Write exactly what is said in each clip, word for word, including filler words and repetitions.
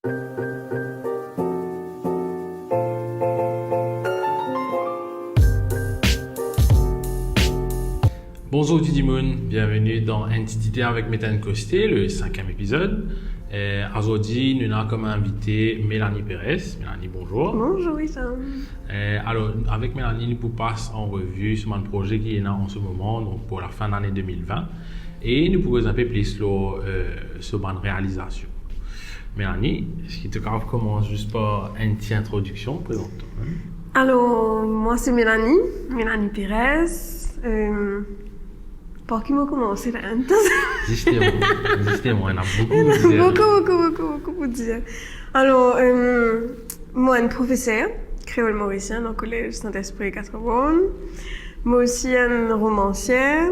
Bonzour tou dimounn, bienveni dan Enn Ti Dite avek Met Enn Koste, le cinquième épisode. Eh, azordi, nou ena kom invite Mélanie Perez. Mélanie, bonzour. Bonzour, Wissam. Eh, alor, avek Mélanie, nou pou pas an revi so bann proze ki ena an se moman, donk pou lafin lane de mil vin. E nou pou koz inpe plis lor, eh, so bann realizasion. Mélanie, eski to kapav koumans zis par enn ti introdiksion, prezant twa mem? Alor, mwa se Mélanie, Mélanie Perez. Euh, par ki mo koumans la, hein? Zisteman, zisteman, ena boukou pou dir. Boukou, boukou, boukou, boukou pou dir. Alor, euh, mo enn profeser kreol morisien dan kolez Saint-Esprit Quatre-Bornes. Mo osi enn romansier,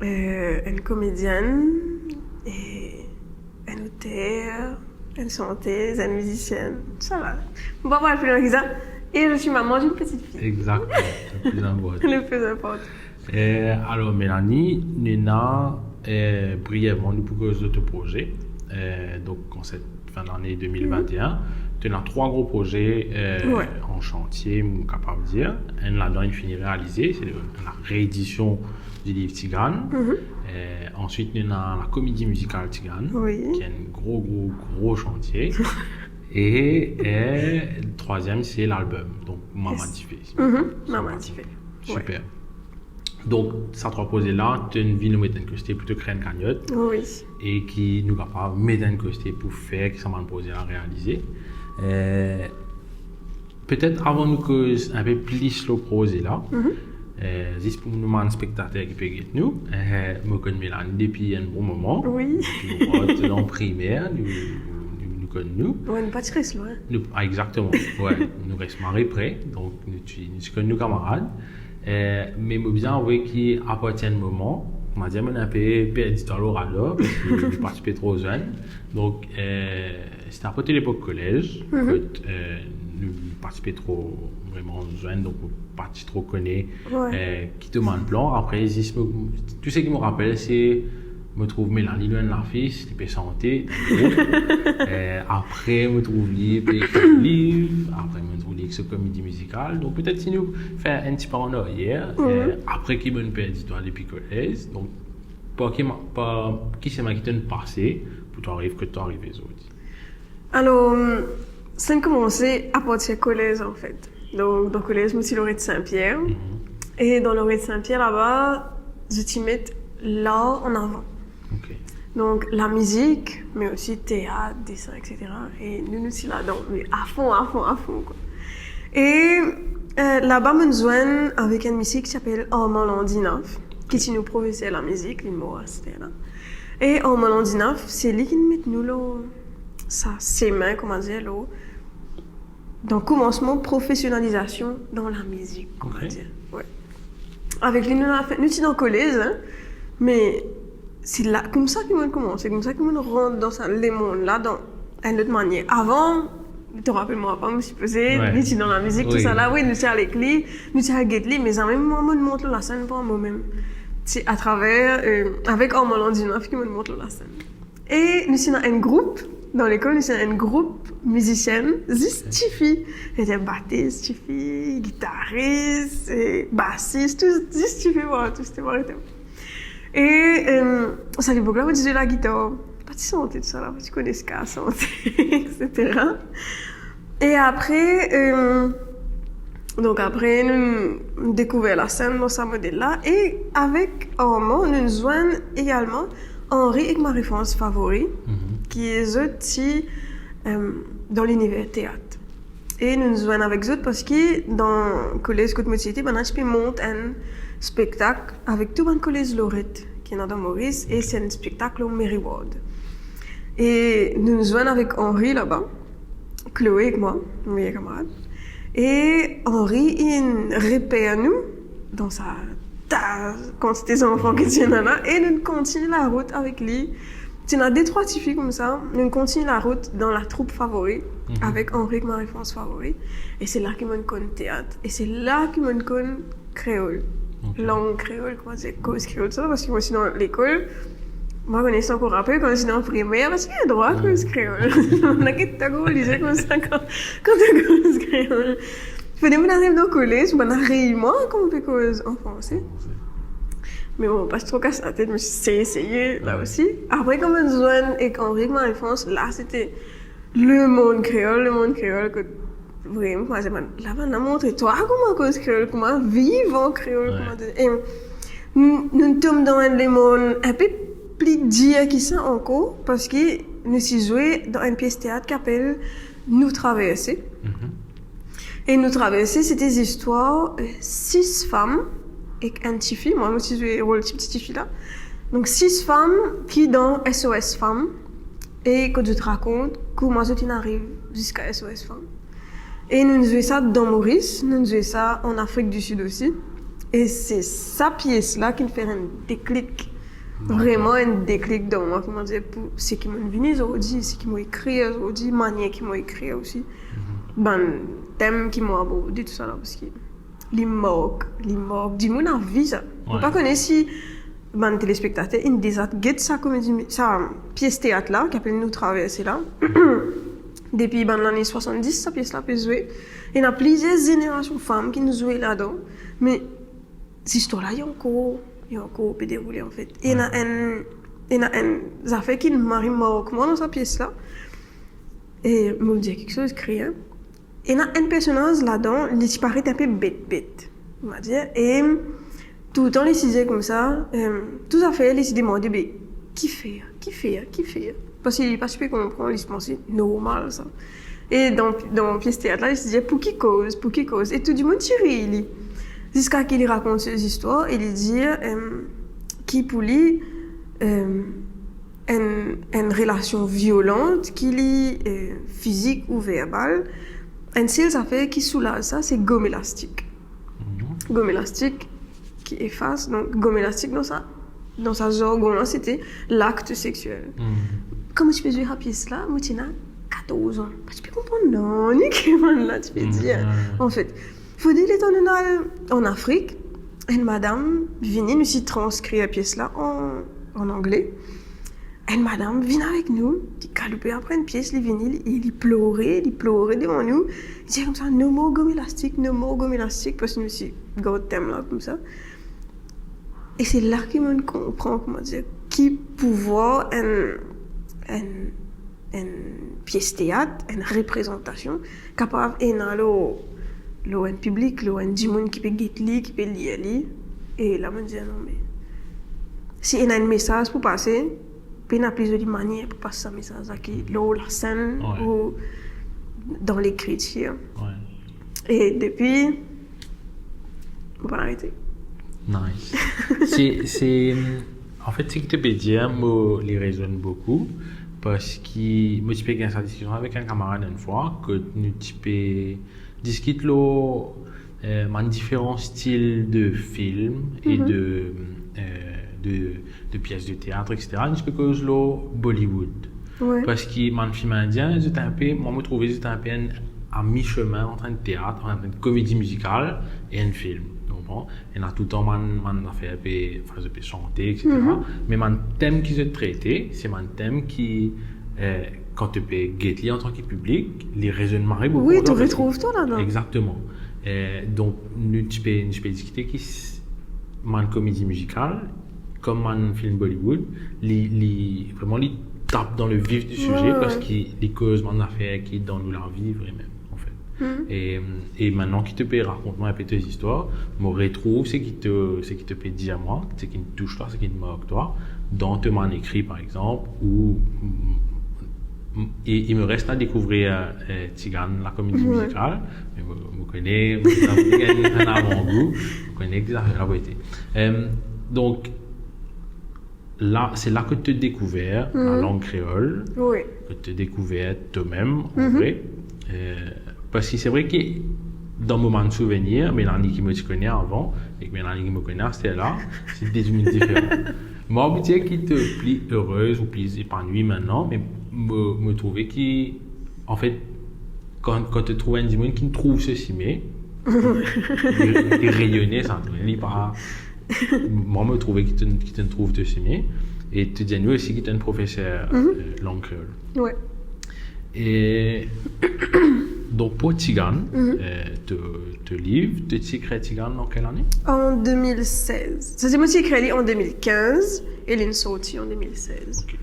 euh, enn komedienn, e enn oter, enn santez, enn mizisienn, sa la. Mo pa pou al pli lwin ki sa. Et je suis maman d'une petite fille. Exactement, le plus important. Le plus important. Eh, alor, Mélanie, nou ena, eh, brievman, nou pou koz lor to proze. Eh, donk, an set fin lane de mil vin e enn, to ena trwa gro proze, eh, an santie, mo kapav dir. Enn ladan, inn fini realize, se le, la reedision di liv Tigrane. Eh, answit, nou ena la komedi mizikal Tigrane, ki enn gro, gro, gro santie. E, eh, trwaziem, se lalbom, donk Mama Dife. Mama Dife. Super. Donk, sa trwa proze la, to'nn vinn met enn kote pou to kre enn kagnot. Wi. E ki nou kapav met enn kote pou fer ki sa bann proze la realize. Eh, petet avan nou koz inpe plis lor proze la, eh, zis pou nou bann spektater ki pe get nou, eh, mo konn Mélanie depi enn bon moman. Wi. Depi nou ti dan primer, nou, nou, nou konn nou. Wi, nou pa ti res lwin. Nou, ah, exactement. Wi, nou res mari pre, donk nou ti, nou ti konn nou kamarad. Eh, me mo bizin avoue ki apartir enn moman, mo dir mo inpe perdi twa lor radar, parski nou pa ti pe tro zwenn. Donk, eh, se ti apre lepok kolez, kot, eh, nou pa ti pe tro vreman zwenn, donk mo pa ti tro kone, eh, ki to bann plan. Apre, zis mo, tou seki mo rapel, se mo trouv Mélanie lor enn lafis, li pe sante dan enn group. Eh, apre, mo trouv li pe ekrir liv. Apre, mo trouv li ek so komedi mizikal. Donk, petet si nou fer enn tipe an aryer, eh, apre ki mo'nn perdi twa depi kolez. Donk, par ki ma-, par ki semin ki to'nn pase pou to ariv kot to arive zordi? Alor, sa inn koumanse apartir kolez, anfet. Donk, dan kolez, mo ti Lorette Saint-Pierre. E dan Lorette Saint-Pierre, laba, zot ti met lar an avan. Ok. Donk, lamizik, me osi teat, desin, et cetera. E nou, nou ti ladan, me afon, afon, afon, kwa. E, eh, laba, mo'nn zwenn avek enn misie ki ti apel Armand Landinaf, ki ti nou profeser lamizik, li mor aster la. E Armand Landinaf, se li ki'nn met nou lor sa semin, kouma dir, lor, dan koumansman profesionalizasion dan lamizik, kouma dir. Wi. Avek li, nou, nou ti dan kolez, hein, me se la, koumsa ki mo'nn koumanse, koumsa ki mo'nn rant dan sa lemond la, dan enn lot manier. Avan, to rapel mwa pa, mo sipoze, li ti dan lamizik, tousala, wi, nou ti al ek li, nou ti al get li, me zame mwa mo'nn mont lor lasenn par momem. Se atraver, eh, avek Armand Landinaf ki mo'nn mont lor lasenn. E nou ti ena enn group, dan lekol, nou ti ena enn group mizisienn, zis tifi. Ete batis, tifi, gitaris, e basis, tou, zis tifi, partou, se te mari. E, eh, sa lepok la, mo ti zwe lagitar. Pa ti sante, tousala, pa ti kone sa sante, et cetera. E apre, eh, donk apre, nou, nou dekouver lasenn dan sa model la. E avek Armand, nou zwenn egalman Henri ek Marie-France Favory, ki zot ti, eh, dan liniver teat. E nou zwenn avek zot parski dan kolez kot mo ti ete, bann ti pe mont enn spektak avek tou bann kolez Lorette ki ena dan Moris, e se enn spektak lor Mary Ward. E nou zwenn avek Henri laba, Chloé ek mwa, mo meyer kamarad. E Henri inn reper nou dan sa ta kantite zanfan ki ti ena la, e nou kontign larout avek li. Ti ena de trwa tifi koumsa, nou kontign larout dan latroup Favory, avek Henri ek Marie-France Favory. E se la ki mo'nn konn teat, e se la ki mo'nn konn kreol. Ok. Lang kreol, kouma dir, koz kreol, sa, parski mo ti dan lekol, Mwa, kone sa ankor rapel kan ti dan primer, parski ena drwa koz kreol. Bann la get twa gro lizie koumsa kan, kan to koz kreol. Fode mo'nn ariv dan kolez, bann la rey mwa kan mo pe koz an franse. Me bon, pa tro kas latet, me se eseye la osi. Apre, kan mo'nn zwenn ek Henri ek Marie-France, la, sete lemonn kreol, lemonn kreol, kot vremem, kouma dir, bann la, bann la montre twa kouma koz kreol, kouma viv an kreol, kouma dir. E nou, nou tom dan enn lemonn inpe pli dir ki sa ankor, parski nou ti zwe dan enn pies teat ki apel Nou Traverse. E Nou Traverse, sete zistwar, eh, sis fam ek enn tifi. Mwa, mo ti zwe rol ti, ti tifi la. Donk, sis fam ki dan S O S Fam, e kot zot rakont kouma zot inn ariv ziska S O S Fam. E nou'nn zwe sa dan Moris, nou'nn zwe sa an Afrik di Sid osi. E se sa pies la ki'nn fer enn deklik, vreman enn deklik dan mwa, kouma dir, pou seki mo'nn vini zordi, seki mo ekrir zordi, manier ki mo ekrir osi. Bann tem ki mo aborde, tousala, parski li mark, li mark dimoun avi sa. Mo pa kone si bann telespektater inn deza get sa komedi, sa pies teat la, ki apel Nou Traverse la. Depi bann lane swasanndis, sa pies la pe zwe. Ena plizier zenerasion fam ki'nn zwe ladan, me zistwar la, li ankor, li ankor pe deroule, anfet. Ena enn, ena enn zafer ki'nn mari mark mwa dan sa pies la. E mo dir kiksoz, kri, hein. Ena enn personaz ladan, li ti paret inpe bet, bet, on va dire, e toultan li ti dir koumsa, em, tou zafer, li ti demande, be, kifer, kifer, kifer? Parski li pa ti pe konpran, li ti panse normal sa. E dan, dan pies teat la, li ti dir, pou ki koz, pou ki koz? E tou dimoun ti riy li. Ziska ki li rakont so zistwar e li dir, em, ki pou li, em, enn, enn relasion violan, ki li, eh, fizik ou verbal, enn sel zafer ki soulaz sa, se gom elastik. Gom elastik ki efas, donk gom elastik dan sa, dan sa zargon la, sete lakt sexiel. Kan mo ti pe zwe sa pies la, mo ti ena katorz an. Pa ti pe konpran nanye ki bann la ti pe dir. Anfet, fode letan nou'nn al an Afrik, enn madam vini, nou ti transkrir pies la an, an angle. Enn madam vinn avek nou, li galoupe apre enn pies, li vini, li, li plore, li plore devan nou. Li dir koumsa, "No more gom elastik, no more gom elastik," parski nou ti gard tem la koumsa. E se la ki mo'nn konpran, kouma dir, ki pouvwar enn, enn, enn pies teat, enn reprezantasion, kapav ena lor, lor enn piblik, lor enn dimoun ki pe get li, ki pe lir li. E la mo'nn dir, non, me si ena enn mesaz pou pase, pena pli zoli manier pou pas sa mesaz la ki lor lasenn ou dan lekritir. E depi, mo pa'nn arete. Nice. Se, se, anfet, seki to pe dir, mo, li rezonn boukou, parski mo ti pe gagn sa diskision avek enn kamarad enn fwa, kot nou ti pe diskit lor, eh, bann diferan stil de film e de, eh, de, de pies de teat, et cetera. Nou ti pe koz lor Bollywood. Parski bann film indien, zot inpe, mwa, mo trouve zot inpe a mi-semin ant enn teat, ant enn komedi mizikal e enn film, to konpran? Ena toultan bann, bann zafer pe, anfin, zot pe sante, et cetera. Me bann tem ki zot trete, se bann tem ki, eh, kan to pe get li antan ki piblik, li rezonn mari boukou. Wi, to retrouv twa ladan. Exactement. Eh, donk, nou ti pe, nou ti pe diskite ki s-, bann komedi mizikal, kom bann film Bollywood, li, li, vreman, li tap dan le vif di size, parski li koz bann zafer ki dan nou lavi vremem, anfet. E, e mintnan ki to pe rakont mwa inpe to zistwar, mo retrouv seki to, seki to pe dir mwa, seki tous twa, seki mark twa, dan to bann ekri, par exanp, ou, mm, mm, il, il me reste à découvrir, euh, Tigann, la comédie musicale, me mo, mo kone, mo kone enn, enn avangou, mo kone ki zafer la pou ete. Em, donk, la, se la ke to dekouver lalang kreol, ke to dekouver tomem, an vre. Eh, parski se vre ki dan mo bann souvenir, Melanie ki mo ti kone avan, ek Melanie ki mo kone aster la, se de dimoun diferan. Mo pa pou dir ki to pli erez ou pli epanwi mintnan, me mo, mo trouve ki, anfet, kan, kan to trouv enn dimoun ki trouv so sime, li, li reyone sa, li pa, mwa, mo trouve ki to, ki to trouv to sime. E to dir nou osi ki to enn profeser, mhm, euh, lang kreol. Wi. E donk pou Tigann, mhm, euh, to, to liv, to ti ekrir Tigann an kel ane? An de mil sez. Sa se mo ti ekrir li an de mil kinz e linn sorti an de mil sez. Ok.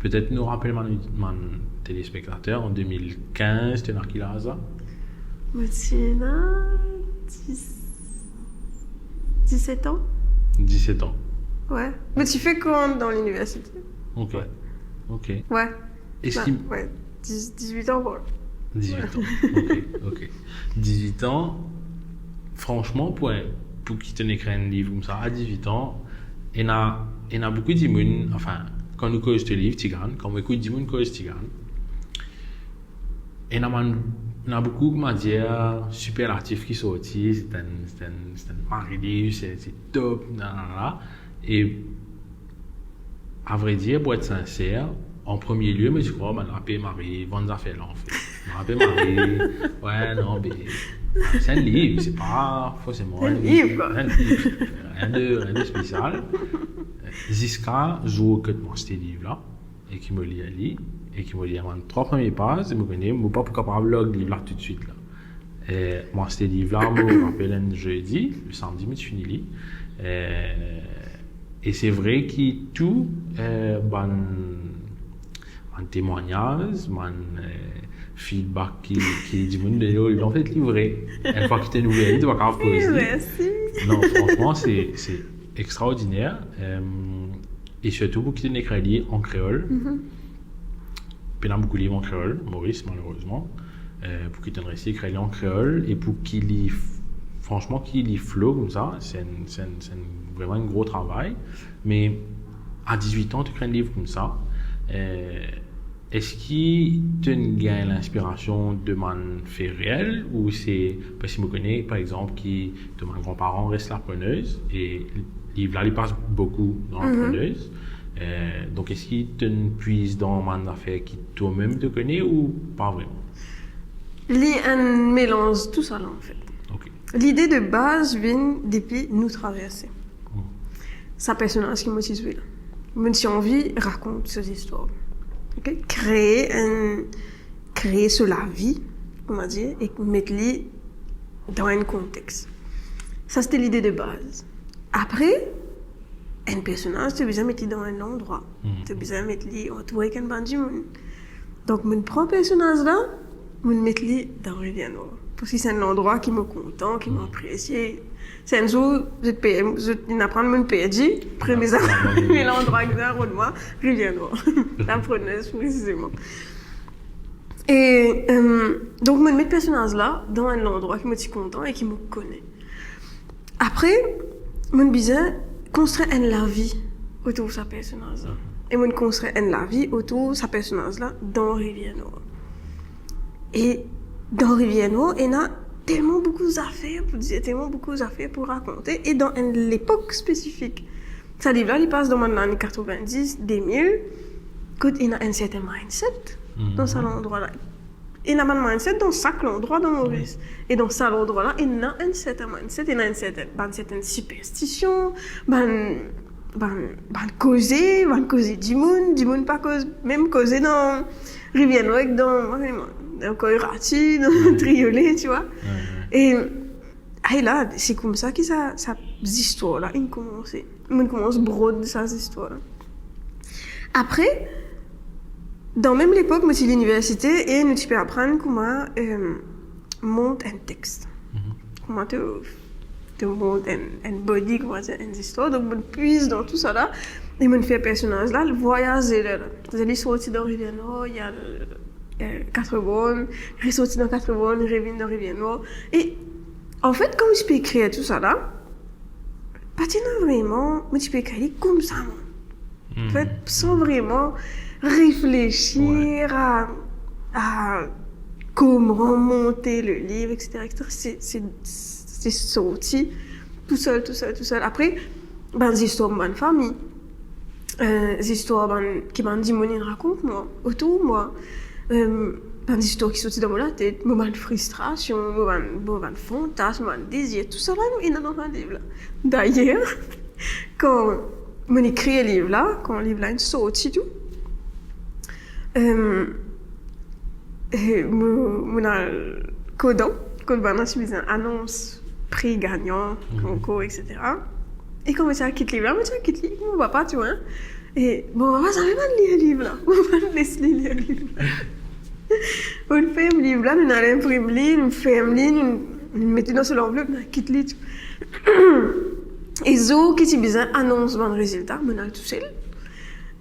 Petet nou rapel bann, bann telespektater, an de mil kinz, to ena ki laz la? Mo ti ena dis, diset an. Diset an. Wi. Mo ti fek rant dan liniversite. Ok. Wi. Ok. Wi. Eski... Ba, wi. Dis, dizwit an, bon. Dizwit an. Ok, ok. Dizwit an, fransman, pou, pou ki to ekrir enn liv koumsa, a dizwit an, ena, ena boukou dimoun, anfin, kan nou koz to liv, Tigann, kan mo ekout dimoun koz Tigann, ena bann, ena boukou, kouma dir, siperlatif ki sorti, se enn, se enn, se enn mari liv, se, se top, nanana. E a vre dir, pou et sinser, an premie lie, mo ti krwar bann la pe mari vann zafer la, anfet. Bann la pe mari, wi, non, be, se enn liv, se pa forseman enn liv, kwa. Enn liv. Rien de, rien de spesial. Ziska zour ki mo aste liv la, e ki mo lir li, e ki mo lir bann trwa premie paz, e mo kone mo pa pou kapav larg liv la toutswit la. E mo aste liv la, mo rapel, enn zedi, le samdi mo ti fini li. E, e se vre ki tou, e, bann, bann temwagnaz, bann, e, feedback ki, ki dimoun donn, anfet, li vre. Enn fwa ki to'nn ouver li, to pa kapav koz li. Mersi. Non, fransman, se, se extraordiner. E, e sirtou pou ki to'nn ekrir li an kreol. Mhm. Pena boukou liv an kreol, Moris, malerezman. E, pou ki to'nn resi ekrir li an kreol, e pou ki li f-, fransman, ki li flo koumsa, se enn, se enn, se enn, vreman enn gro travay. Me a dizwit an, to ekrir enn liv koumsa, e, eski to'nn gagn linspirasion de bann fe reel, ou se, paski mo kone, par exanp, ki to bann granparan res La Preneuse, e liv la, li pas boukou dan La Preneuse. E, donk, eski to'nn pwiz dan bann zafer ki tomem to kone ou pa vreman? Li enn melanz tousala, anfet. Ok. Lide de baz vinn depi Nou Traverse. Hmm. Sa personaz ki mo ti zwe la. Mo ti anvi rakont so zistwar. Ok? Kree enn, kree so lavi, kouma dir, e met li dan enn kontex. Sa, se te lide de baz. Apre, enn personaz, to bizin met li dan enn landrwa. Hmm. To bizin met li antoure ek enn bann dimoun. Donk, mo'nn pran personaz la, mo'nn met li dan Rivier Nwar. Paski se enn landrwa ki mo kontan, ki mo apresie. Se enn zour, zot pe-, zot inn aprann mo'nn perdi, premie zame, me landrwa ki inn rod mwa, Rivier Nwar. La Preneuse, presizeman. E, euh, donk, mo'nn met personaz la dan enn landrwa ki mo ti kontan e ki mo kone. Apre, mo'nn bizin konstrir enn lavi otour sa personaz la. E mo'nn konstrir enn lavi otour sa personaz la dan Rivier Nwar. E dan Rivier Nwar, ena telman boukou zafer pou dir, telman boukou zafer pou rakonte, e dan enn lepok spesifik. Sa liv la, li pas dan bann lane katrovin-dis, de mil, kot ena enn sertin mindset dan sa landrwa la. Ena bann mindset dan sak landrwa dan Moris. E dan sa landrwa la, ena enn sertin mindset, ena enn sertin, bann sertin siperstision, bann, bann, bann koze, bann koze dimoun, dimoun pa koz mem koze dan Rivier Nwar ek dan, dan Koirati, dan Triole, tu vois. E, ay la, se koumsa ki sa, sa zistwar la inn koumanse. Mo'nn koumans brod sa zistwar la. Apre, dan mem lepok, mo ti liniversite e nou ti pe aprann kouma, euh, mont enn text. Kouma to, to mont enn, enn body, kouma dir, enn zistwar. Donk, mo'nn pwiz dan tousala e mo'nn fer personaz la vwayaze ler la. Li sorti dan Rivier Nwar, li al, euh, Katreborn, resorti dan Katreborn, revinn dan Rivier Nwar. E, anfet, kan mo ti pe ekrir tousala, pa ti ena vreman, mo ti pe ekrir li koumsa, mwa. Anfet, san vreman reflesir a, a kouma monte le liv, et cetera, et cetera. Se, se, se sorti tousel, tousel, tousel. Apre, bann zistwar bann fami, euh, zistwar bann, ki bann dimoun inn rakont mwa, otour mwa, euh, bann zistwar ki sorti dan mo latet, mo bann fristrasion, mo bann, mo bann fantasm, mo bann dezir, tousala, ena dan sa liv la. Dayer, kan, Mo'nn ekrir liv la, kan liv la inn sorti tou. Em, e mo, mo'nn al kot dan, kot bann ti bizin anons pri gagnan, konkour, et cetera. E kan mo ti al kit liv la, mo ti al kit li, mo papa, ti vwa, hein. E mo papa zame pa'nn lir liv la. Mo pa'nn les li lir liv la. Mo'nn ferm liv la, mo'nn al inprim li, mo'nn ferm li, mo'nn, mo'nn met li dan so lanvlop, mo'nn al kit li tou. E zour ki ti bizin anons bann rezilta, mo'nn al tousel.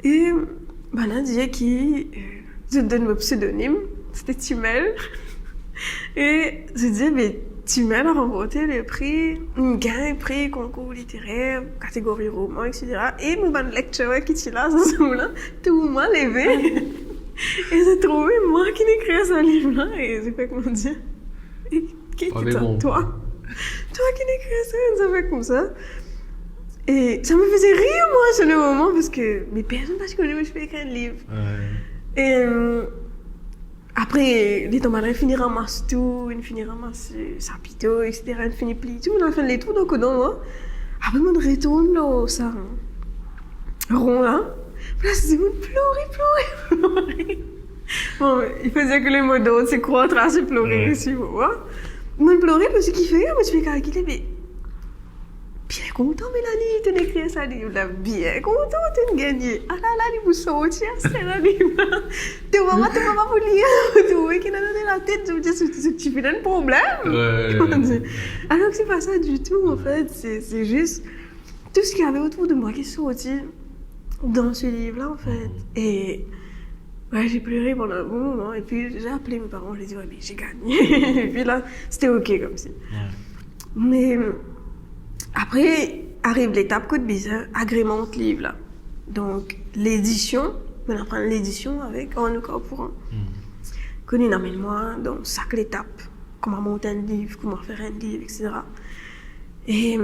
E bann-la dir ki, e, zot donn mo psedonim, se ti Mel. E zot dir, be, ti Mel ranporte le pri, gagn pri konkour literer, kategori roman, et cetera. E mo bann lekter ki ti la, zour la, tou mwa leve. E zot trouve mwa ki'nn ekrir sa liv la, e zot fer kouma dir, e, ki, ki, twa, twa ki'nn ekrir sa, zot fer koumsa. E sa me faze rir, mwa, sur le moman, parski, me, personn pa ti kone mo ti pe ekrir enn liv. E, apre, letan bann-la fini ramas tou, inn fini ramas, e, sapito, et cetera, inn fini pliye tou, mo'nn al fer enn letour dan kot dan, mwa. Apre, mo'nn retourn lor sa ron la. Apre la, se mo'nn plore, plore, plore. Bon, il faut dire que le mot d'ordre, c'est croître, là, c'est pleurer aussi, tu vois. Mo'nn plore, parski ki fer, mo ti pe kalkile, me bien kontan, Mélanie, to'nn ekrir sa liv la, bien kontan, to'nn gagne. Ah la la, li pou sorti, ah, se la, li. To mama, to mama pou lir, to trouve ki ena dan latet, zot dir, zot, zot ti finn ena problem. Alors que c'est pas ça du tout, en fait. C'est, c'est juste tout ce qu'il y avait autour de moi qui est sorti dans ce livre-là, en fait. Et ouais, j'ai pleuré pendant un bon moment. Et puis, j'ai appelé mes parents, j'ai dit, ouais, mais j'ai gagné. Et puis là, c'était OK comme si. Me, apre, ariv letap kot bizin agremant liv la. Donk, ledision, mo'nn aprann ledision avek Arnaud Carpouran. Ki inn amenn mwa dan sak letap, kouma mont enn liv, kouma fer enn liv, et cetera. E,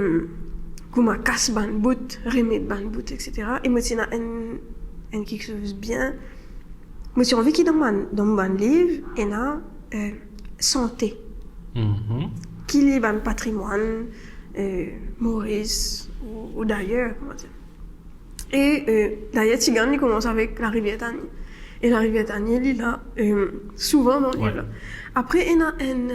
kouma kas bann bout, remet bann bout, et cetera. E mo ti ena enn, enn kiksoz bien. Mo ti anvi ki dan bann, dan bann liv, ena, e, sante. Ki li bann patrimwann, e, Moris ou, ou dayer, kouma dir. E, e, dayer, Tigann, li koumans avek Larivier Tanie. E Larivier Tanie, li la, e, souvan dan liv la. Apre, ena enn,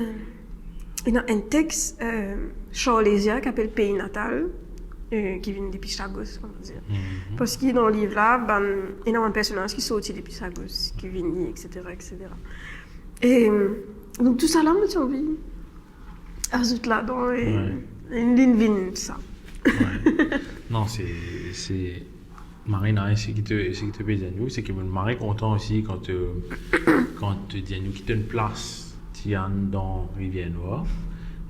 ena enn text, e, Charlesia ki apel Pei Natal, e, ki vinn depi Sagos, kouma dir. Parski dan liv la, bann, ena bann personaz ki sorti depi Sagos, ki vini, et cetera, et cetera. E, donk, tou sa la, mo ti anvi azout ladan, e, e li vinn sa. Non, se, se, Marina, seki to, seki to pe dir nou, seki mo mari kontan osi kan to, kan to dir nou ki to plas Tigann dan Rivier Nwar.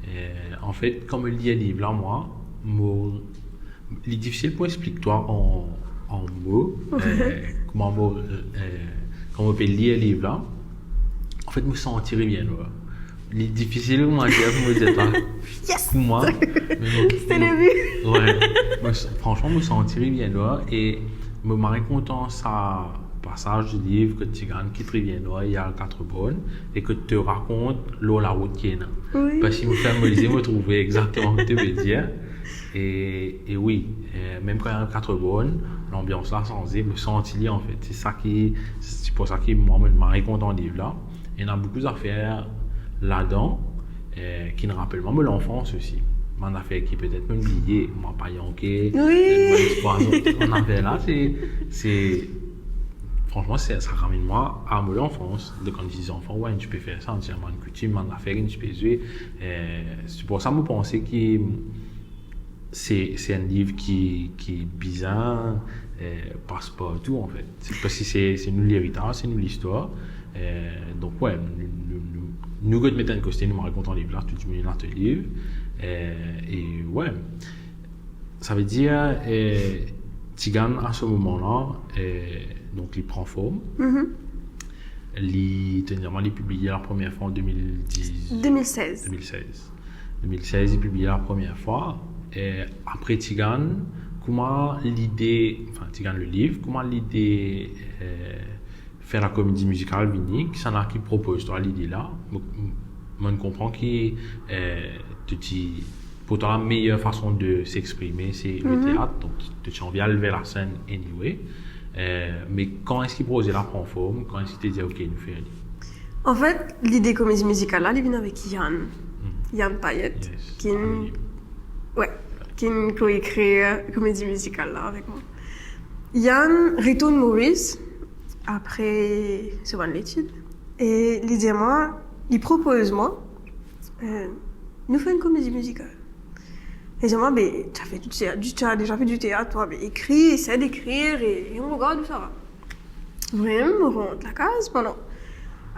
E, anfet, kan mo lir liv la, mwa, mo, li difisil pou explik twa an, an mo, e, kouma mo, e, kan mo pe lir liv la, anfet, mo santi Rivier Nwar. Li difisil pou mwa dir, pou mo dir twa kouma, me mo, mo, we, mo, fransman, mo santi Rivier Nwar e mo mari kontan sa pasaz liv kot Tigann kit Rivier Nwar, li al Quatre Bornes, e kot to rakont lor larout ki ena. Parski mo fer mo lizie, mo trouve exakteman ki to pe dir. E, e wi, e, mem kan li al Quatre Bornes, lanbians la sanze, mo santi li, anfet. Se sa ki, se pou sa ki mwa, mo mari kontan liv la. Ena boukou zafer ladan, e, ki'nn rapel mwa mo lanfans osi. Bann zafer ki petet mo'nn bliye, mwa pa yanke, wi, bann zafer la, se, se, fransman, se, sa ramenn mwa a mo lanfans. Donk, kan ti zanfan, we, nou ti pe fer sa, nou ti ena bann koutim, bann zafer ki nou ti pe zwe. E, se pou sa mo panse ki se, se enn liv ki, ki bizin, e, pas partou, anfet. Se parski se, se nou leritaz, se nou listwar. E, donk, we, nou, nou, nou, nou kot met enn kote, nou mari kontan liv la, tou dimoun ena to liv. E, e, we, savedir, e, Tigann, a se moman la, e, donk, li pran form. Li, to dir mwa, li pibliye la premie fwa an de mil diz, de mil sez. De mil sez. De mil sez, li pibliye la premie fwa. E apre Tigann, kouma lide, anfin, Tigann le liv, kouma lide, e, fer lakomedi mizikal vini, kisannla ki propoz twa lide la? Mo, mo'nn konpran ki, e, to ti Pour toi, la meilleure façon de s'exprimer, c'est le théâtre. Donc, tu as envie d'aller vers la scène anyway. Euh, mais quand est-ce que le projet-là prend forme? Quand est-ce que tu dis, OK, nous faisons? Anfet, lide komedi mizikal la, li vinn avek Yann. Yann Payet, Yes. ki, ouais, ki koekrir komedi mizikal la avek mwa. Yann retourn Moris apre so bann letid e li dir mwa, li propoz mwa, euh, nou fer enn komedi mizikal. E li dir mwa, be, tu as fait du théâtre, tu as déjà fait du théâtre, toi, be, écris, essaie d'écrire et, et on regarde où ça va. Vremem, mo rant lakaz pandan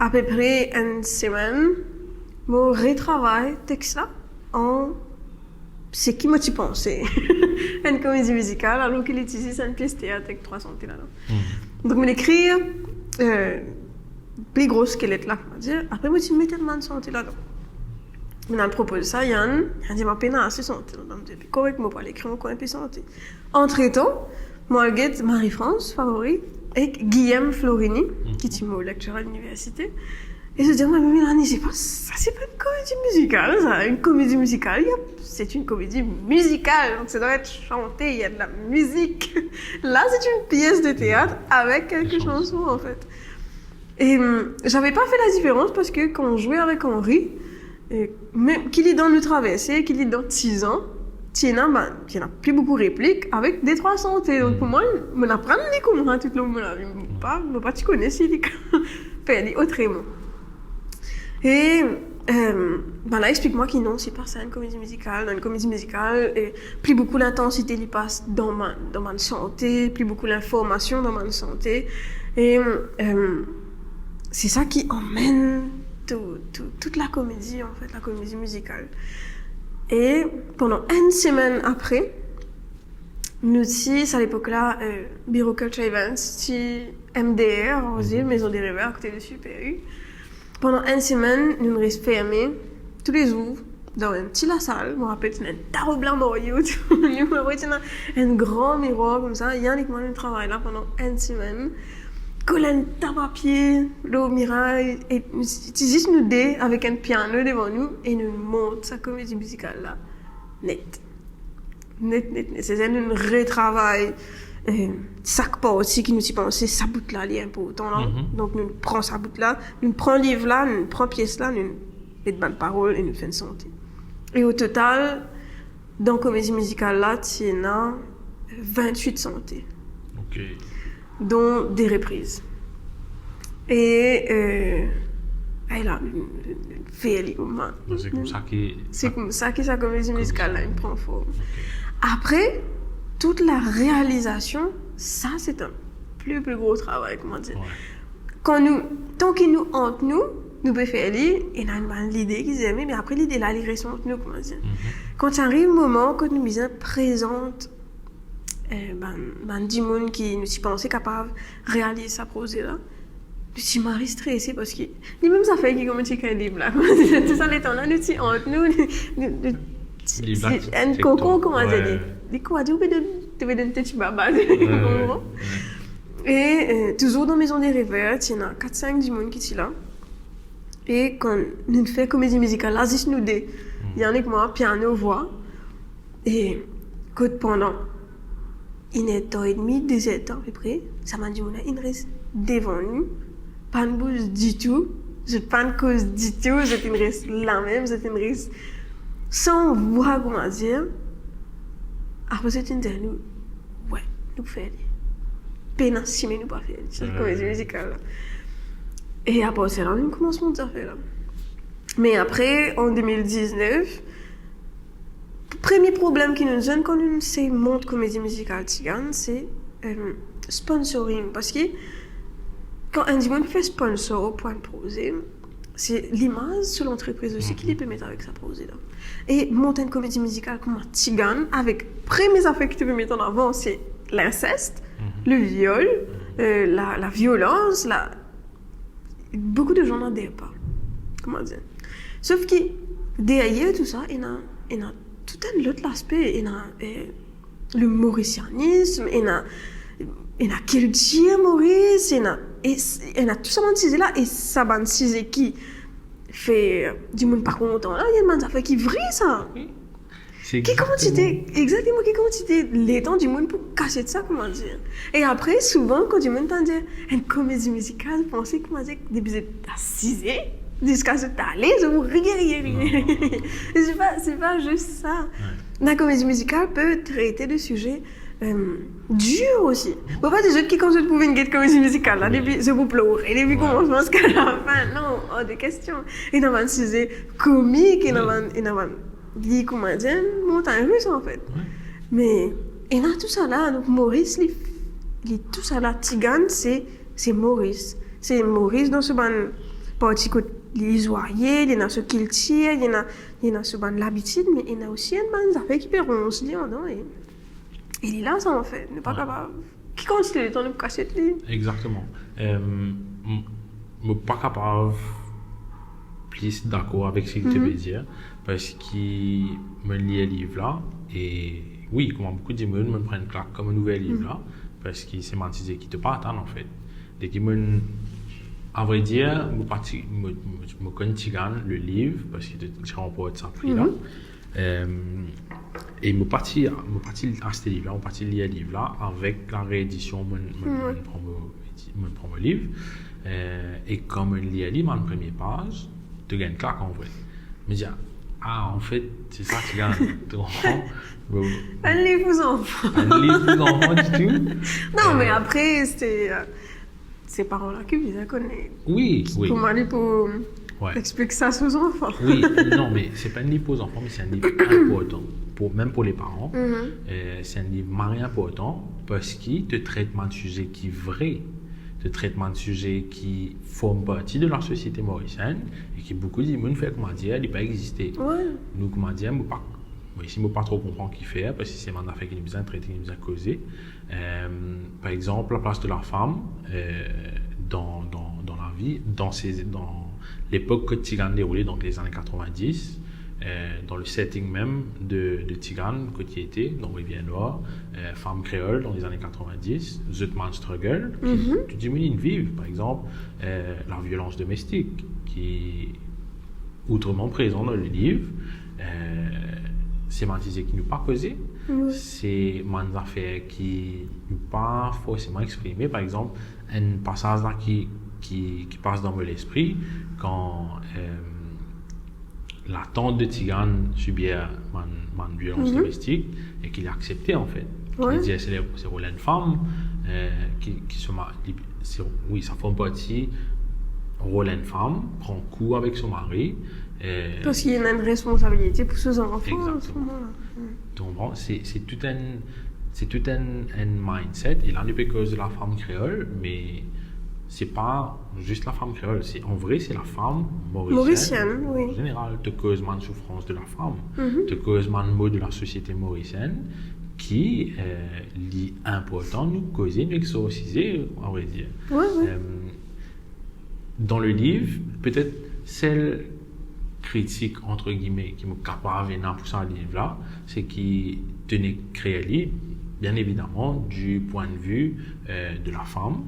apepre enn semenn, mo retravay text la an seki mo ti panse enn komedi mizikal, alor ki li ti zis enn pies teat ek trwa sante ladan. Donk, mo ekrir, euh, pli gro skelet la, on va dire. Apre, mo ti met enn bann sante ladan. Mo al propoz sa Yann, Yann dir mwa, pena ase sante ladan. Mo dir, korek, mo pou al ekrir ankor enn pe sante. Antretan, mo al get Marie-France Favori ek Guillaume Florini, ki ti mo lecturer a liniversite. E zot dir mwa, "Mais Mélanie, c'est pas, ça, c'est pas une comédie musicale, ça. Une comédie musicale, il y a, c'est une comédie musicale, donc ça doit être chanté, il y a de la musique. Là, c'est une pièce de théâtre avec quelques chansons, en fait." Et, hum, j'avais pas fait la différence parce que quand on jouait avec Henri, euh, mem ki li dan Nou Traverse, ki li dan Tizan, ti ena, ben, ti ena pli boukou replik avek de trwa sante. Donk, pou mwa, mo aprann li koumsa toutlong mo lavi. Mo pa, mo pa ti kone si li fer li otreman. E, euh, bann la explik mwa ki non, c'est pas ça, une comédie musicale. Dans une comédie musicale, euh, pli boukou lintansite li pas dan bann, dan bann sante, pli boukou linformasion dan bann sante. E, euh, c'est ça qui emmène tout, tout, toute la comédie, en fait, la comédie musicale. E pandan enn semenn apre, nou ti, sa lepok la, euh, Biro Culture Events, ti M D R, on va dire, Maison des Rêveurs, akote de Super U. Pandan enn semenn, nou res ferme toulezour dan enn ti lasal. Mo rapel, ti ena enn ta rob lamarye, mo rapel, ti ena enn gran mirwar koumsa. Yann ek mwa, nou travay la pandan enn semenn. Kol enn ta papie lor miray, e ti zis nou de avek enn piano devan nou, e nou mont sa komedi mizikal la net. Net, net, net. Setadir nou retravay, euh, sak parti ki nou ti panse, sa bout la, li inportan la. Donk, nou pran sa bout la, nou pran liv la, nou pran pies la, nou met bann parol e nou fer enn sante. E o total, dan komedi mizikal la, ti ena vintwit sante. OK. Dont de repriz. E, euh, ay la, fer li, man. Se koumsa ki... Se koumsa ki sa komedi mizikal la, li pran form. Apre, tout la realizasion, sa, se enn pli, pli gro travay, kouma dir. Kan nou, tan ki nou ant nou, nou pe fer li, ena enn bann lide ki zeme, me apre lide la, li res ant nou, kouma dir. Kan ti ariv moman kot nou bizin prezant, euh, bann, bann dimoun ki nou ti panse kapav realiz sa proze la, nou ti mari strese, parski li mem zafer ki kouma ti ekrir liv la. Tou sa letan la, nou ti ant nou, nou, nou, nou ti, enn kokon, kouma dir, li, li kouma dir, ou pe donn, to pe donn to ti baba, konpran? E, euh, touzour dan Maison des Rêveurs, ti ena kat, sink dimoun ki ti la. E kan nou fer komedi mizikal la, zis nou de, Yann ek mwa, piano, vwa, e kot pandan inertan edmi, dezertan apepre, sa bann dimoun la inn res devan nou, pa'nn bouz ditou, zot pa'nn koz ditou, zot inn res lamem, zot inn res san vwa, kouma dir. Apre zot inn dir nou, "Wi, nou pou fer li. Pena sime nou pa fer li, sa komedi mizikal la." E apartir la, nou koumans mont zafer la. Me apre, an de mil diznef, premie problem ki nou zwenn kan nou sey mont komedi mizikal Tigann, se, euh, sponsoring. Parski kan enn dimoun fer sponsor pou enn proze, se limaz so lantrepriz osi ki li pe met avek sa proze la. E mont enn komedi mizikal kouma Tigann, avek premie zafer ki to pe met an avan, se linsest, le viol, euh, la, la violans, la, beaucoup de gens n'adhèrent pas. Kouma dir? Sof ki deryer tou sa, ena, ena tou enn lot laspe, ena, euh, le mauricianisme, ena, ena kiltir Moris, ena, e s-, ena tou sa bann size la, e sa bann size ki fer dimoun pa kontan la, ena bann zafer ki vre sa. Wi. Ki kantite, egzakteman, ki kantite letan dimoun pou kasiet sa, koumadir. E apre, souvan, kan dimoun tann dir enn komedi mizikal, panse, koumadir, depi zot asize ziska zot ale, zot pou riye, riye, riye. Non, non, non, non. Se pa, se pa zis sa. Wi. La komedi mizikal pe trete de size, euh, dir osi. Bon, pa dir zot ki kan zot pou vinn get komedi mizikal la, wi, depi zot pou plore, depi, wi, koumansman ziska lafin. Non, hors de question. Ena bann size komik, ena, wi, bann, ena bann li, koumadir, enn montagn ris, anfet. Wi. Me ena tousala, donk Moris, li, li tousala, Tigann, se, se Moris. Se Moris dan so bann parti kot li zwaye, li ena so kiltir, li ena, li ena so bann labitid, me ena osi enn bann zafer ki pe ronz li andan, e, e li la sa, anfet, nou pa, wi, kapav. Ki kantite letan nou pou kasiet li? Egzakteman. Euh, m-, mo pa kapav plis dakor avek seki to, mhm, pe dir, parski mo'nn lir liv la, e wi, kouma boukou dimoun, mo'nn pran enn klak kan mo'nn ouver liv la, mhm, parski se bann size ki to pa atann, anfet. Deki mo'nn, a vre dir, mo pa ti, mo, mo, mo konn Tigann, le liv, parski to ti ranport sa pri la. Mhm. Euh, e mo pa ti, mo pa ti aste liv la, mo pa ti lir liv la, avek la reedision, mo'nn, mo'nn, wi, mo'nn pran mo, mo'nn pran mo liv. Euh, e kan mo'nn lir li, bann premie paz, to gagn klak, an vre. Mo dir, ah, anfet, se sa Tigann, to konpran? Bon. Enn liv pou zanfan. Enn liv pou zanfan ditou. Non, euh, me apre, se, euh, se paran la ki bizin kone. Wi, wi. Kouma li pou, wi, explik sa so zanfan. Wi, non, me se pa enn liv pou zanfan, me se enn liv inportan. Pou, mem pou le paran, mhm, euh, se enn liv mari inportan parski to tret bann size ki vre, to tret bann size ki form parti de lasosiete morisienn e ki boukou dimoun fer koumadir li pa existe. Wi. Nou, koumadir, mo pa, mo isi, mo pa tro konpran kifer, parski se bann zafer ki nou bizin trete, ki nou bizin koze. Euh, par exanp, laplas de lafam, euh, dan, dan, dan lavi, dan se, dan lepok kot Tigann deroule, donk lezane katrovin-dis, euh, dan le setting mem de, de Tigann, kot li ete, dan Rivier Nwar, euh, fam kreol dan lezane katrovin-dis, zot bann struggle, ki, mhm, tou dimoun inn viv, par exanp, euh, laviolans domestik, ki outreman prezan dan le liv, euh, se bann size ki nou pa koze, wi, se bann zafer ki nou pa forseman exprime. Par exanp, enn pasaz la ki, ki, ki pas dan mo lespri, kan, euh, latant de Tigann sibir bann, bann violans, mhm, domestik, e ki li aksepte, anfet. Wi. Ki li dir se le, se rol enn fam, euh, ki, ki so ma-, li, se, wi, sa form parti rol enn fam, pran kou avek so mari, euh, parski li ena enn responsabilite pou so zanfan, egzakteman, a se moman la. Mm. Donk, bon, se, se tou enn, se tou enn, enn mindset. E la, nou pe koz de lafam kreol, me se pa zis lafam kreol. Se, an vre, se lafam morisienn, morisienn, wi, an zeneral. To koz bann soufrans de lafam. Mhm. To koz bann mo de lasosiete morisienn ki, euh, li inportan nou koze, nou exorsize, a vre dir. Wi, wi. Euh, dan le liv, petet sel kritik, antre gime, ki mo kapav ena pou sa liv la, se ki to nek kre li, bien evidaman, du point de vue, euh, de lafam.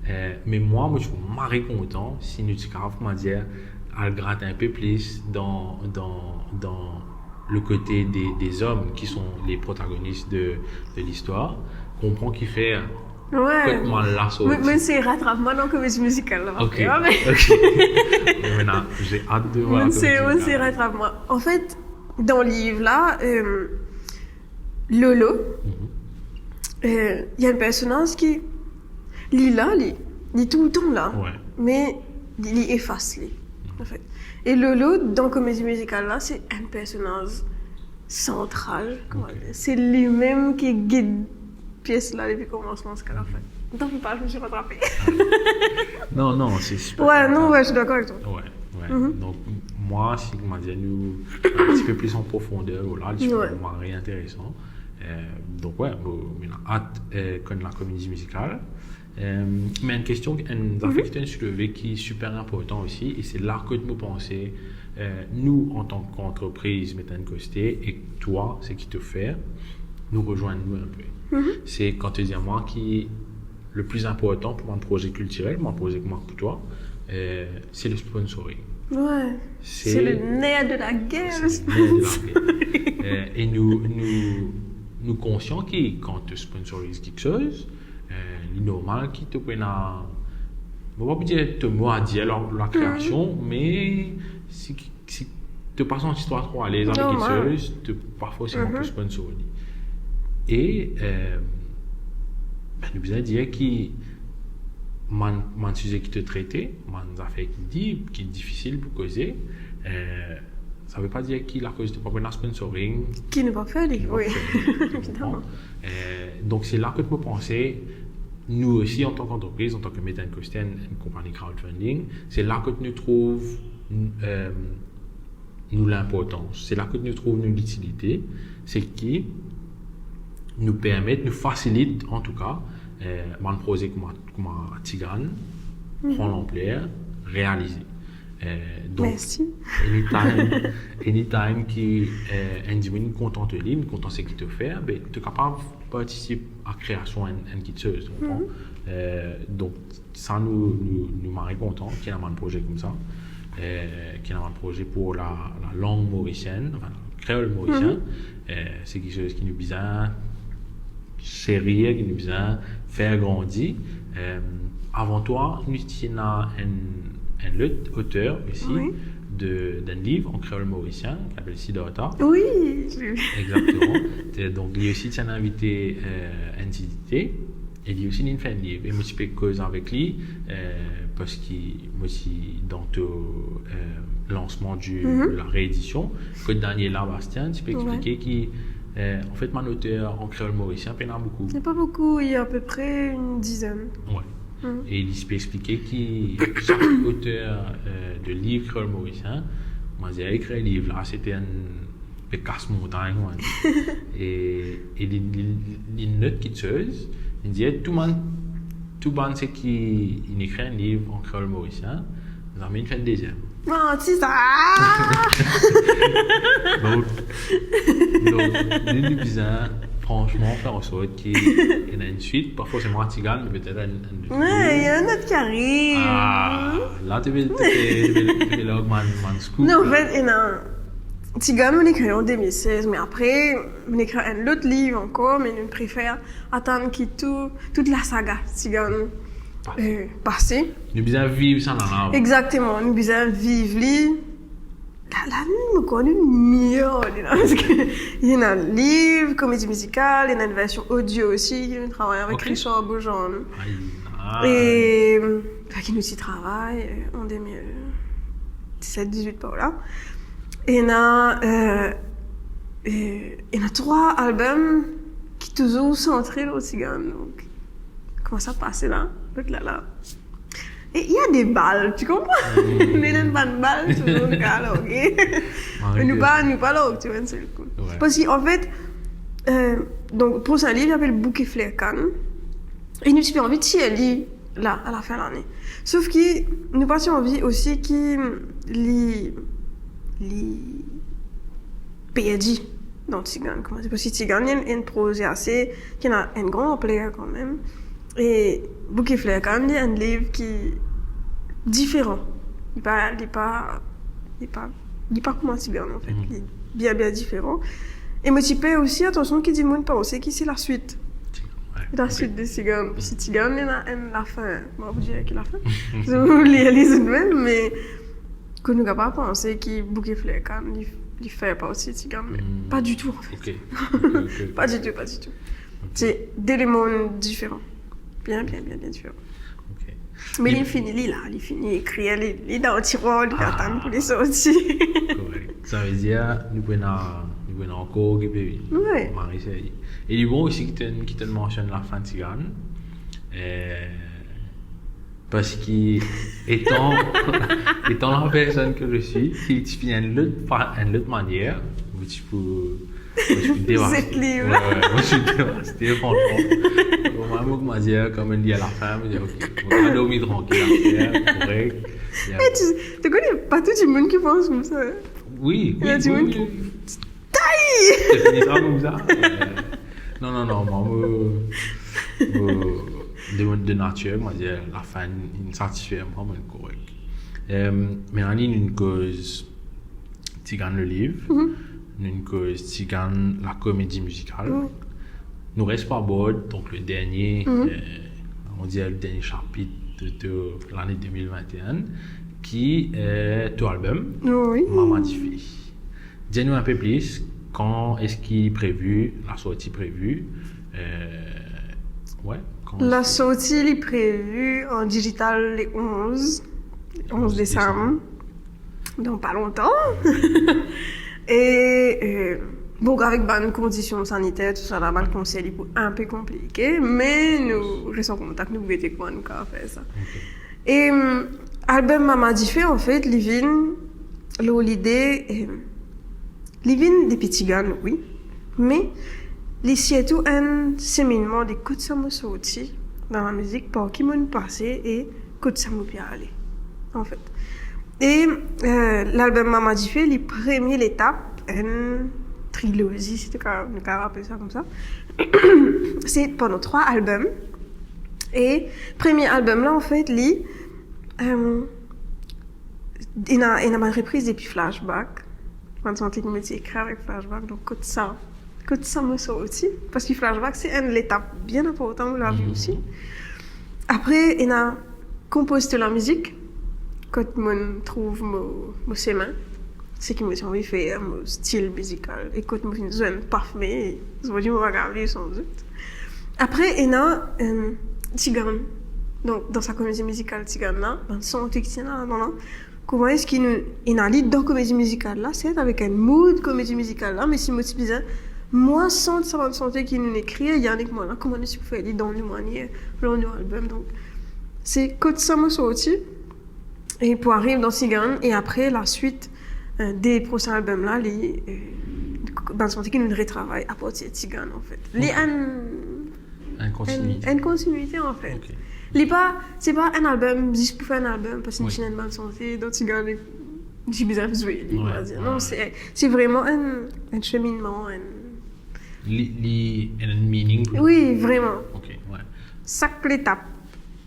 Euh, me mwa, mo ti pou mari kontan si nou ti kapav, koumadir, al grat enn pe plis dan, dan, dan le kote de, de zom ki son le protagonis de, de listwar, konpran kifer, wi, kot mal la sorti. Mo, mo inn sey ratrap mwa dan komedi mizikal la, ok, apre, wi, me ok. Bon, mintnan, j'ai hâte de voir la komedi mizikal. Mo inn sey, mo inn sey ratrap mwa. Anfet, dan liv la, euh, Lolo, mhm, euh, li enn personaz ki, li la, li, li toultan la, wi, me li, li efas li, mhm, anfet. E Lolo, dan komedi mizikal la, se enn personaz santral, koumadir. Ok. Se limem ki gid pies la depi koumansman ziska lafin. Tanpri pa, je me suis rattrapée. Non, non, c'est super intéressant. Ouais, non, ouais, je suis d'accord avec toi. Ouais, ouais. Mhm. Donc, moi, si, koumadir, nou, un petit peu plus en profondeur, voilà, li, ouais, mari interesan. Euh, donk, ouais, bon, nou ena at, euh, konn lakomedi mizikal. Euh, me enn kestion, enn zafer ki to'nn souleve ki siper inportan osi, e se la kot mo panse, euh, nou, antan ki antrepriz, met enn kote, e twa, seki to fer, nou rezwenn nou enpe. Mhm. Se kan to dir mwa ki le pli inportan pou bann proze kiltirel, bann proze kouma pou twa, euh, se le sponsoring. Ouais. Se, c'est le nerf de la guerre, le sponsoring. C'est le nerf de la guerre. Eh, e nou, nou, nou konsian ki kan to sponsoriz kiksoz, eh, li normal ki to pou ena, mo pa pou dir to mo a dir lor lakreasion, me si, si to pa santi twa tro alez avek kiksoz, to pa forseman pou sponsor li. E, eh, ben, nou bizin dir ki bann, bann size ki to trete, bann zafer ki dib, ki difisil pou koze, eh, sa ve pa dir ki lakoz to pa pou ena sponsoring, ki nou pa fer li, wi. Evidaman. Eh, donk, se la kot mo panse, nou osi, antan ki antrepriz, antan ki Met and Christie, enn konpagni crowdfunding, se la kot nou trouv, eh, nou linportans, se la kot nou trouv nou litilite, se ki nou permet, nou fasilit, antouka, eh, bann proze kouma, kouma Tigann pran lanpler, realize. Eh, donk, anytime, anytime ki, eh, enn dimoun kontan to liv, kontan seki to fer, be, to kapav partisip a kreasion enn, enn kiksoz, to konpran? Eh, donk, sa nou, nou, nou mari kontan ki ena bann proze koumsa, eh, ki ena bann proze pou la, lalang morisienn, anfin, kreol morisien. Eh, se kiksoz ki nou bizin serie, ki nou bizin fer grandi. Eh, avan twa, nou ti ena enn, enn lot oter osi de, d'enn liv an kreol morisien, ki apel Siddhartha. Wi. Egzakteman. Te, donk, li osi ti ena invite, eh, enn ti invite. E li osi, li fer enn liv. E mo ti pe koz avek li, eh, parski mo ti dan to, eh, lansman di, la reedision. Kot Daniela Bastien ti pe explike ki, eh, anfet, bann oter an kreol morisien, pena boukou. Il y a pas beaucoup, il y a à peu près une dizaine. Wi. E li ti pe explike ki sak oter, eh, de liv kreol morisien, manzia ekrir liv la, se te enn pe kas montagn, man. E, e li, li, li not kiksoz, li dir, tou bann, tou bann seki inn ekrir enn liv an kreol morisien, zame inn fer enn deziem. Manti sa! Donk, donk, nou, nou bizin, fransman, fer an sort ki ena enn swit, pa forseman Tigann, me petet enn, enn lot. Wi, ena enn lot ki ariv. Ah, la, to pe, to pe, to pe, to pe larg bann, bann scoop, non, la. Anfet, ena Tigann, mo'nn ekrir an de mil sez, me apre, mo'nn ekrir enn lot liv ankor, me nou prefer atann ki tou, tout lasaga Tigann, eh, pase. Nou bizin viv sa la, la. Egzakteman, nou bizin viv li. La, la, nou, nou konn nou meyer li la, parski ena liv, komedi mizikal, ena enn version audio osi, nou travay avek Richard Beaujean. Ay, nice. E, avek ki nou ti travay, eh, an de mil diset, dizwit par la. Ena, eh, eh, ena trwa album ki touzour santre lor Tigann, donk, kouma sa pase la, lot la, la. Et il y a des balles, tu comprends? Ena bann bal, touzour, nou kapav large. Me nou pa, nou pa larg, ti vois, enn sel kou. Wi. Parski, anfet, eh, donk, prosin liv, li apel Bouke Fler Kann. E nou ti pe anvi tir li la, a lafin lane. Sof ki nou pa ti anvi osi ki li, li perdi dan Tigann. Kouma, parski Tigann, li enn, enn proze ase, ki ena enn gran anpler kanmem. E Bouke Fler Kann, li enn liv ki diferan. Li pa, li pa, li pa, li pa kouma Tigann, anfet. Li bien, bien diferan. E mo ti pe osi atansion ki dimoun panse ki se laswit. Laswit de Tigann. Si Tigann, li ena enn lafin. Mo pa pou dir ki lafin. Zot pou lir li zot mem, me ki nou kapav panse ki Bouke Fler Kann, li, li fer parti Tigann, me pa ditou, anfet. Pa ditou, pa ditou. Se de lemonn diferan. Bien, bien, bien, bien diferan. Me li fini, li la, li fini ekrir, li, li dan tirwar, li atann pou li sorti. Korek. Savedir, nou pou ena, nou pou ena ankor ki pe vini. Wi. Mari serye. E li bon osi ki to'nn, ki to'nn mansionn lafin Tigann. Eh, parski etan, etan la personne que je suis, si ti fini enn lot pa-, enn lot manier, ou ti pou Mo ti devaste. Wi, wi, mo ti devaste, fransman. Bon, mwa, mo koumadir, kan mo lir lafin, mo dir, ok, mo kapav dormi trankil, korek. Me ti, to kone, pa tou dimoun ki pans koumsa, en. Wi, wi, wi. Ena dimoun ki tay! To fini pa koumsa? Non, non, non, mwa, mo, mo, de, de natir, koumadir, lafin inn satisfer mwa, mo korek. Em, me Annie, nou koz Tigann le liv. Nou'nn koz Tigann, la komedi mizikal. Mm. Nou res pou abord, donk, le dernie, Mhm. euh, on dirait le dernie sapit de, de lane de mil vennteinn, ki, euh, to album, Oui. Mama Dife. Dir nou inpe plis, kan eski previ, la sorti previ, euh, ouais, kan La eski sorti, li previ an digital le onze, onze Onze desam. desam. Dan pa lontan. E, euh, bon, avek bann kondision saniter, tousala, bann konser, li pou inpe konplike, me nou res an kontak, nou pou gete kouma nou kapav fer sa. Ok. E, euh, album Mama Dife, anfet, li vinn lor lide, euh, li vinn depi Tigann, wi, me li sirtou enn seminnman de kot sa mo sorti dan lamizik, par ki mo'nn pase e kot sa mo pe ale, anfet. E, euh, lalbum Mama Dife, li premie letap enn trilozi, si to kapav, nou kapav apel sa koumsa. Se pandan trwa album. E premie album la, anfet, li, euh, ena, ena bann repriz depi Flashback. Bann sante ki mo ti ekrir avek Flashback, donk kot sa, kot sa mo sorti, parski Flashback se enn letap bien inportan dan mo lavi Mhm. osi. Apre, ena konpoz to lamizik, kot mo'nn trouv mo, mo semin, seki mo ti anvi fer, mo stil mizikal, e kot mo finn zwenn paf me, zordi mo pa kapav viv san zot. Apre, ena, euh, Tigann. Donk, dan sa komedi mizikal Tigann la, bann sante ki ti ena ladan la, kouma eski nou, ena li dan komedi mizikal la, set avek enn mood komedi mizikal la, me si mo ti bizin, mwa, sant sa bann sante ki nou ekrir, Yann ek mwa la, kouma nou ti pou fer li dan nou manier, lor nou album. Donk, se kot sa mo sorti, e pou ariv dan Tigann, e apre, laswit, euh, de prosin album la, li, euh, bann sante ki nou retravay apartir Tigann, anfet. Li Ok. enn Enn kontinuite. Enn, enn kontinuite, anfet. Ok. Li pa, se pa enn album zis pou fer enn album, parski Wi. ti ena bann sante, donk Tigann, ti bizin zwe li, Ouais, on va dire. ouais, Non, ouais. se, se vreman enn, enn seminnman, enn Li, li ena enn meaning pou Wi, vreman. Ok, ouais. Sak letap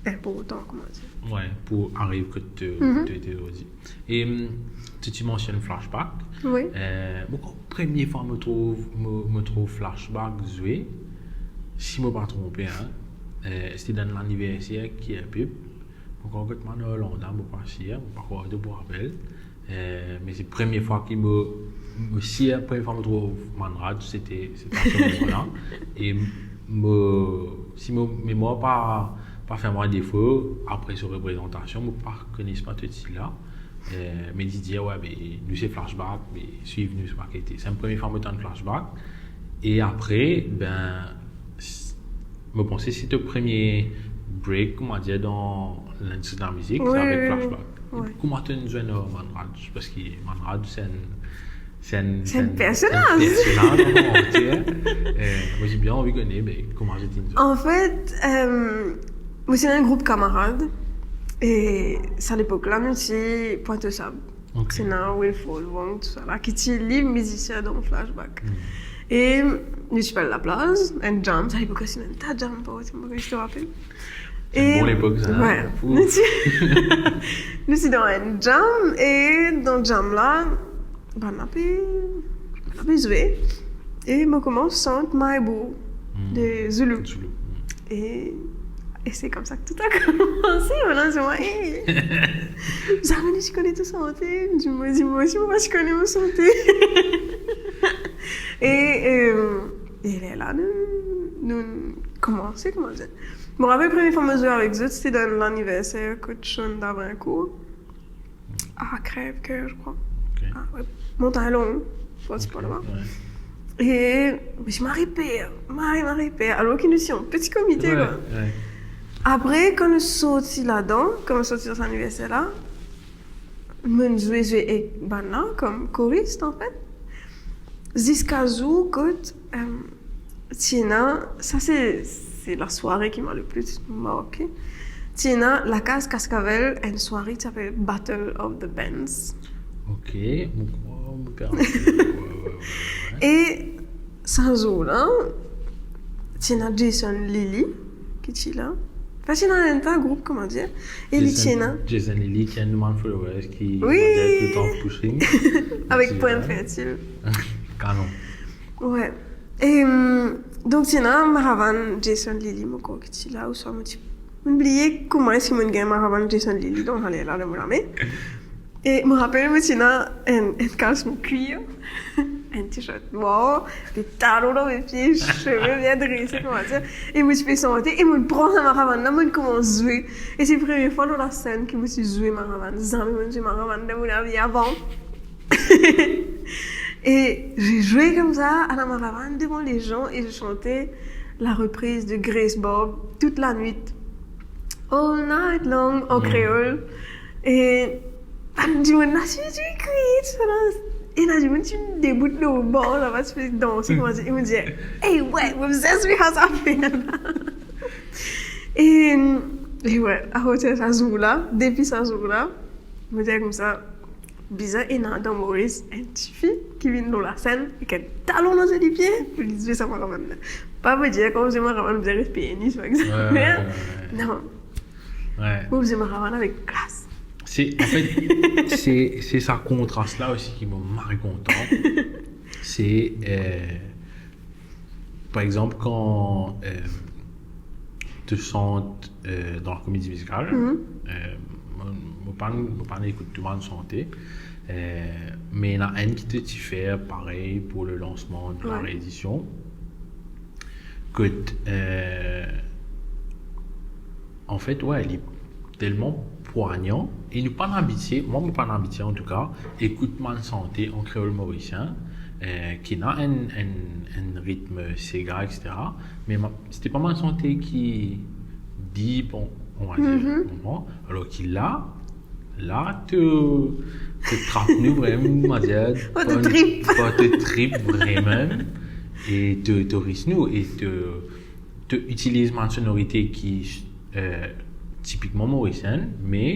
inportan, kouma dir. Ouais, pou ariv kot to, Mhm. to, to, to, E, hum, to ti mansionn Flashback. Wi. Euh, mo krwar premie fwa mo trouv, mo, mo trouv Flashback zwe, si mo pa tronpe, hein, euh, se ti dan laniverser Kier Pip. Mo krwar kot Mano Orlando, mo pa sir, mo pa krwar to pou rapel. Euh, me se premie fwa ki mo, mo sir, premie fwa mo trouv Manraj, se ti, se ti a se moman la. E mo, si mo memwar pa, pa fer mwa defo, apre so reprezantasion, mo pa kone si pa to ti la. Eh, me li dir, "Ouais, be, nou se Flashback, be, swiv nou, se pa kete." Se premie fwa mo tann Flashback. E apre, ben, s-, mo panse se to premie break, kouma dir, dan lindistri lamizik, Wi, se avek wi, wi. Flashback. Wi. E kouma to inn zwenn, eh, Manraj? Parski Manraj, se enn, se enn, Se enn se enn, personaz. se enn personaz an antie. Eh, mo ti bien anvi kone, be, kouma to inn zwenn? Anfet, eh, mo ti dan enn group kamarad. E sa lepok la, nou ti Pointe aux Sables. Ok. Ti ena Wilford Wong, tousala, ki ti li mizisien dan Flashback. Hmm. E nou ti pe al laplaz, enn jam, sa lepok la ti ena enn ta jam, pa ti mo, si to rapel. Enn bon lepok sa, hein? Ouais. Ouf. Nou ti, nou ti dan enn jam, e dan jam la, bann la pe, bann la pe zwe. E mo koumans sant Mayboo Hmm. de Zulu. Zulu. Hmm. E, e se koumsa ki tou a koumanse, mo la, se mwa, "Eh, zame nou ti kone to sante." Mo dir, "Mo osi, mo pa ti kone mo sante." E, e, e lerla, nou, nou koumanse, kouma dir. Mo rapel premie fwa mo zwe avek zot, se dan laniverser kot Shonda Vaincourt. Ah, Crève-Cœur, je crois. Ok. Ah, ouais. Montagne Longue, je pense, Ok, par là-bas. Ouais. E mo ti mari per, mari, mari per. Alor ki nou ti an peti komite, Ouais, koi. Ouais. Apre, kan nou sorti ladan, kan nou sorti dan sa laniverser la, mo'nn zwe, zwe ek bann la, kom korist, anfet. Ziska zour kot, eh, ti ena, sa se, se lasware ki m'a le plis marke. Ti ena Lakaz Kaskavel, enn sware ti apel Battle of the Bands. Ok, mo krwar mo pe rapel. Ouais, ouais, ouais, ouais. E sa zour la, ti ena Jason Lily ki ti la. Anfet, ti ena enn ta group, kouma dir. E li Jason, ti ena Jason Lily, ki enn bann followers ki, Oui. kouma dir, touletan pushing. Avek Ti Pointe la. Fertile. Kanon. Wi. E, hum, donk, ti ena maravann Jason Lily, mo krwar ki ti la, ouswa mo ti, mo bliye kouma eski mo gagn maravann Jason Lily, donk, ale la, mo lame. E mo rapel, mo ti ena enn, enn kalson kwir, enn t-shirt nwar, de talon dan mo pie, seve bien drese, kouma dir. E mo ti pe sante, e mo pran sa maravann la, mo koumans zwe. E se premie fwa lor lasenn ki mo ti zwe maravann. Zame mo zwe maravann dan mo lavi avan. Et j'ai joué comme ça à la maravann devant les gens et je chantais la reprise de Grace Bob toute la nuit, all night long, en créole. E bann dimoun la ti, ti kriye, ti sa la. E bann dimoun ti debout lor bor laba, ti pe danse, kouma dir, e mo dir, "Ey, wi, mo bizin swiv sa zafer la." E, e wi, apartir sa zour la, depi sa zour la, mo dir koumsa, bizin ena dan Moris enn tifi ki vinn lor lasenn ek enn talon dan so lipie pou li zwe sa maravann la. Pa pou dir kan ou zwe maravann, ou bizin res peni, par exanp. Wi, wi, wi, wi. Non. Wi. Ou zwe maravann avek klas. Se, an fet, se, se sa kontras la osi ki mo mari kontan. Se, eh, par exanp, kan, eh, to sant, eh, dan la komedi mizikal, eh, mo, mo pa, mo pa ekout tou bann sante, eh, me ena enn ki to ti fer parey pou le lansman de la reedision. Kot, eh, an fet, wi, li telman pwagnan, e nou pa abitie, mwa mo pa abitie antouka, ekout bann sante an kreol morisien, eh, ki ena enn, enn, enn ritm sega, et cetera. Me ma, se pa bann sante ki dip, on, on va dir, konpran? Alor ki la, la, to, to trap nou vremem, on va dir, par to trip. Par to trip vremem, e to, to ris nou, e to, to itiliz bann sonorite ki, eh, tipikman morisienn, me,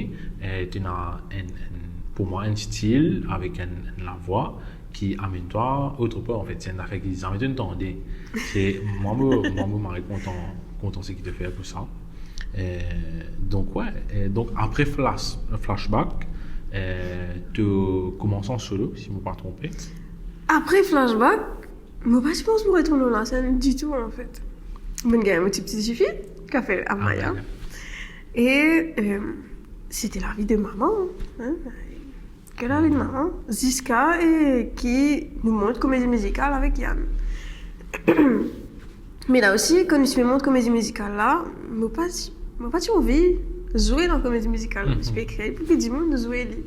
eh, to ena enn, enn, pou mwa, enn stil avek enn, enn lavwa ki amenn twa otrepar, an fet. Se enn zafer ki zame to'nn tande. Se, mwa, mo, mwa, mo mari kontan, kontan seki to fer pou sa. Eh, donk, wi, eh, donk apre Flash-, Flashback, eh, to koumans an solo, si mo pa tronpe. Apre Flashback, mo pa ti pans pou retourn lor lasenn ditou, an fet. Mo'nn gagn mo ti, ti tifi, ki apel Amaya. Amaya. E, eh, se ti lavi de mama, hein, ke lavi de mama, ziska, eh, ki nou mont komedi mizikal avek Yann. Me la osi, kan nou ti pe mont komedi mizikal la, mo pa ti, mo pa ti anvi zwe dan komedi mizikal, mo ti pe kreye pou ki dimoun zwe li.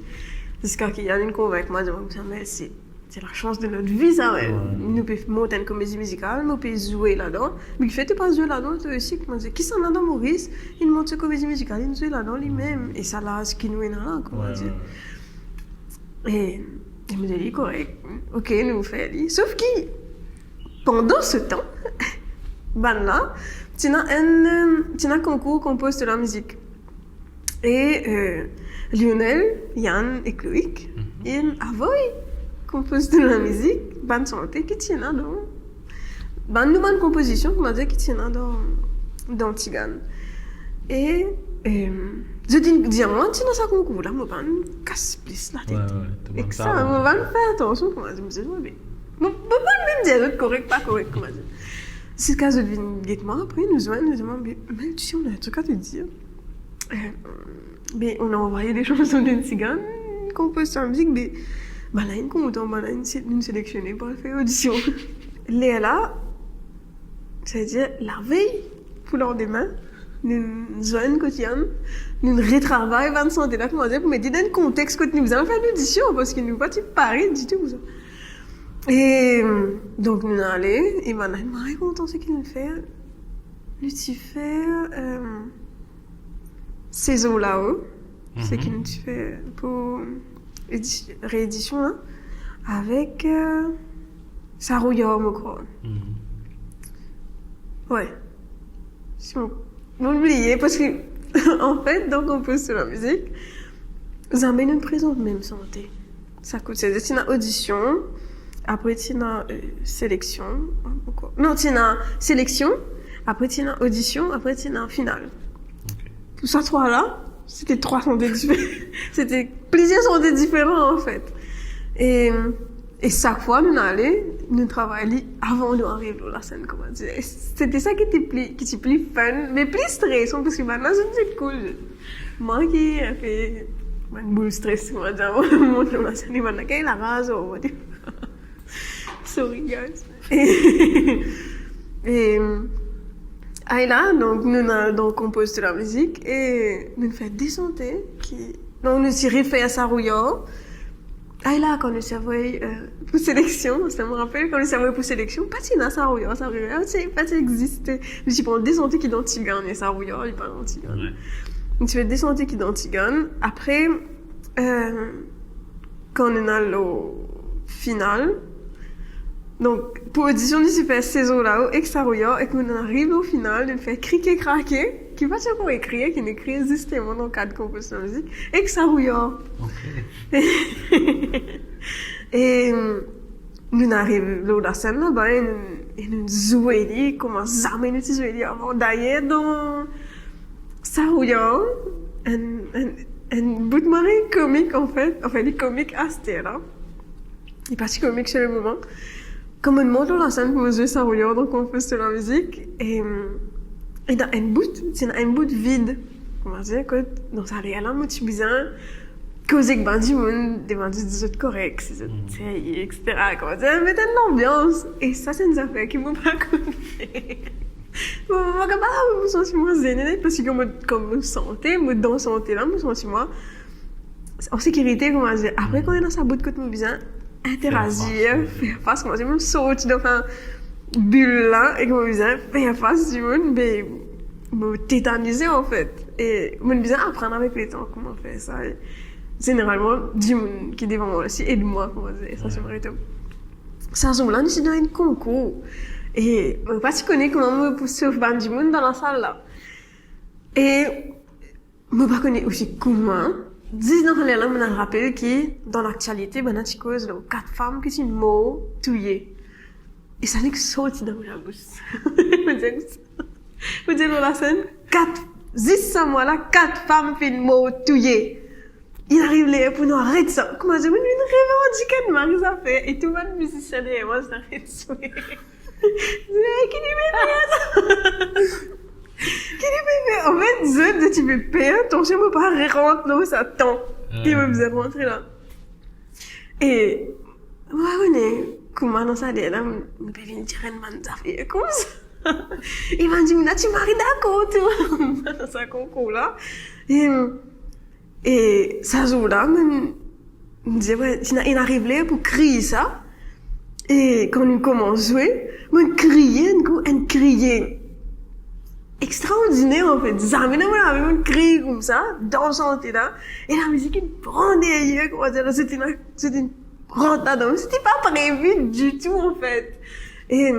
Ziska ki Yann inn konvink mwa, dir mwa koumsa, me se, se lasans de not vi sa, wi. Wi. Nou pe mont enn komedi mizikal, nou pe zwe ladan. Me kifer to pa zwe ladan, to osi, kouma dir, kisannla dan Moris, inn mont so komedi mizikal, inn zwe ladan limem. E sa laz ki nou ena la, kouma dir. Wi, wi. E, e mo dir li, korek. Ok, nou fer li. Sof ki, pandan se tan, bannla, ti ena enn, ti ena konkour Konpoz to lamizik. E, eh, Lionel, Yann ek Loïc, inn avoy Konpoz to lamizik, bann sante ki ti ena dan, bann nou bann konpozision, kouma dir, ki ti ena dan, dan Tigann. E, eh, zot inn dir mwa, ti ena sa konkour la, mo pa'nn kas plis latet. Wi, wi, to ek sa, mo pa'nn fer atansion, kouma dir, mo dir, wi, me Mo, mo pa mem dir zot korek, pa korek, kouma dir. Ziska zot vinn get mwa, apre nou zwenn, nou dir mwa, "Mais, mais tu sais, on a un truc à te dire. Euh, mais on a envoyé des chansons de Tigann, Konpoz to lamizik, mais, bannla inn kontan, bannla inn se-, inn seleksionnen pou al fer odision." Lerla, setadir lavey pou landime, nou zwenn kot Yann, nou retravay bann sante la, kouma dir, pou met li dan enn kontex kot nou bizin fer odision, parski nou pa ti pare ditou pou sa. E, donk, nou ale, e bann la, mari kontan seki nou fer. Nou ti fer, eh, Sezon Lao, seki nou ti fer pou edi-, reedision la, avek, eh, Saroya, mo krwar. Wi. Si mo, mo bliye, parski, an fet, donk, Konpoz to lamizik, zame nou prezant mem sante. Sa kot, setadir, ti ena odision, apre ti ena, eh, seleksion, ankor. Non, ti ena seleksion, apre ti ena odision, apre ti ena final. Ok. Pou sa trwa la, sete trwa sante dife-, sete plizier sante diferan, an fet. E, E sak fwa nou ale, nou travay li avan nou ariv lor lasenn, kouma dir. E se te sa ki ti pli, ki ti pli fun, me pli stresan, parski bann la zot ti cool. Mwa ki inpe bann boul stres, kouma dir, mont lor lasenn, bann la ki laraz, oh, sorry, guys. E, e la, donk, nou, nou, donk, konpoz tou lamizik e nou fer de sante ki, donk, nou ti refer Sarouyar. E la, kan nou ti avoy, euh, pou seleksion, sa mo rapel, kan nou ti avoy pou seleksion, pa ti ena Sarouyar, Sarouyar, se pa ti existe. Nou ti pran de sante ki dan Tigann, e Sarouyar, li pa dan Tigann. Wi. Nou ti fer de sante ki dan Tigann. Apre, euh, kan nou al lor final, donk, pou odision, nou ti fer Sezon Lao ek Sarouyar, e kan nou ariv lor final, nou fer Krike Krake, ki pa ti ankor ekrir, ki nou ekrir zisteman dan kad konpoz lamizik, ek Sarouyar. Ok. E, nou ariv lor lasenn laba e nou, e nou zwe li kouma zame nou ti zwe li avan. Dayer, dan Sarouyar, enn, enn, enn bout mari komik, anfet. Anfin, li komik aster la. Li pa ti komik sir le moman. Kan mo mont lor lasenn pou mo zwe Sarouyar, donk konpoz lamizik, e, e dan enn bout, ti ena enn bout vid. Kouma dir, kot, dan sa ler la, mo ti bizin koz ek bann dimoun, demann zot si zot korek, si zot serye, et cetera. Kouma dir, met enn lanbians. E sa, se enn zafer ki mo pa konn fer. Mo, mo kapav, mo santi mwa zene, parski kan mo, kan mo sante, mo dan sante la, mo santi mwa an sekirite, kouma dir. Apre, kan ena sa bout kot mo bizin interazir, fer fas, fer fas, kouma dir, mo sorti dan sa bil la, e kan mo bizin fer fas dimoun, be, mo tetanize, anfet. E mo bizin aprann avek letan kouma fer sa. E zeneralman, dimoun ki devan mwa osi ed mwa, kouma dir, e sa, se mari to. Sa zour la, nou ti dan enn konkour. E mo pa ti kone kouma mo pou sof bann dimoun dan lasal la. E mo pa kone osi kouma, zis dan sa ler la, mo al rapel ki dan laktialite, bann la ti koz lor kat fam ki ti mor touye. E sa nek sorti dan mo labous. Mo dir, mo dir lor lasenn, kat, zis sa mwa la, kat fam finn mor touye. Li ariv ler pou nou aret sa. Kouma dir, mo vinn revandik enn mari zafer, e tou bann mizisien deryer mwa, zot aret swe. Zot, ki li pe fer sa? Ki li pe fer? Anfet, zot, zot ti pe per, tansion mo pa rant lor sa tan ki mo bizin rant la. E mo pa kone kouma dan sa ler la, mo, mo pe vinn dir enn bann zafer koumsa. E bann dimoun la ti mari dakor tou. Dan sa konkour la. E, e sa zour la, mo, mo dir, we, ti ena, inn ariv ler pou kriy sa. E kan nou koumans zwe, mo kriye, enn kou, enn kriye extraordiner, anfet. Zame dan mo lavi mo kriye koumsa, dan sante la. E lamizik inn pran deryer, kouma dir, la, se ti ena, se ti ena rant ladan. Se ti pa previ ditou, anfet. E,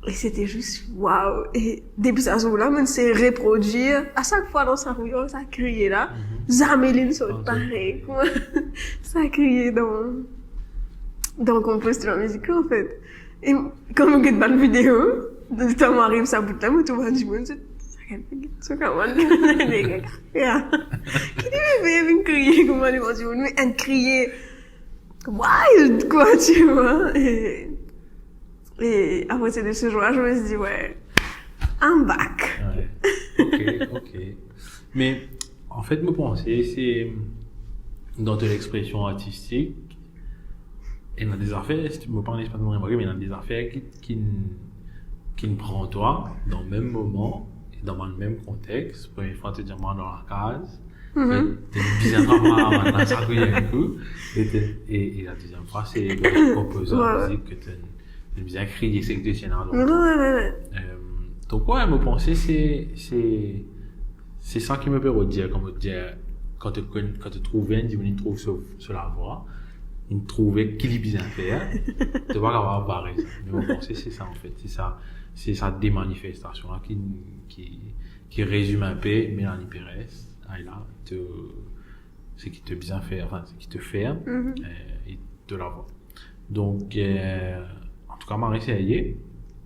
e se ti zis, waw. E depi sa zour la, mo sey reprodwir. A sak fwa dan Sarouyar, sa kriye la, zame linn sort parey. Kouma sa kriye dan, dan konpoz lamizik, anfet. E kan mo get bann video, letan mo ariv sa bout la, mo trouv bann dimoun, zot, sa kamarad, ya. Ki li pe fer, vinn kriye koumsa devan dimoun, me enn kriye wild, quoi, tu vois. Et, et à partir de ce jour-là, je me suis dit, ouais, I'm back. Ouais. Ok, ok. Me, anfet, mo panse, se dan to lexpresion artistik, ena de zafer, si mo pa, si mo pa remake, me ena de zafer ki, ki, ki pran twa dan mem moman, e dan bann mem kontex. Premie fwa, to dir mwa dan lakaz, to bizin trap mwa, sa kriye enn kou. E to, e, e la deziem fwa, se le konpoz lamizik ke to, to bizin kriye, se ki to ti ena dan to kor. Wi, wi, wi, wi. Euh, donk, wi, mo panse se, se, se sa ki mo pe redir, kan mo dir, kan to konn, kan to trouve enn dimoun, li trouv so, so lavwa, li trouve ki li bizin fer, to pa kapav bare sa. Me mo panse se sa, anfet, se sa, se sa de manifestasion la ki, ki, ki rezim inpe Melanie Perez, Ayla, to, seki to bizin fer, anfin, seki to fer, euh, e to lavwa. Donk, euh, antouka, Marie, serye.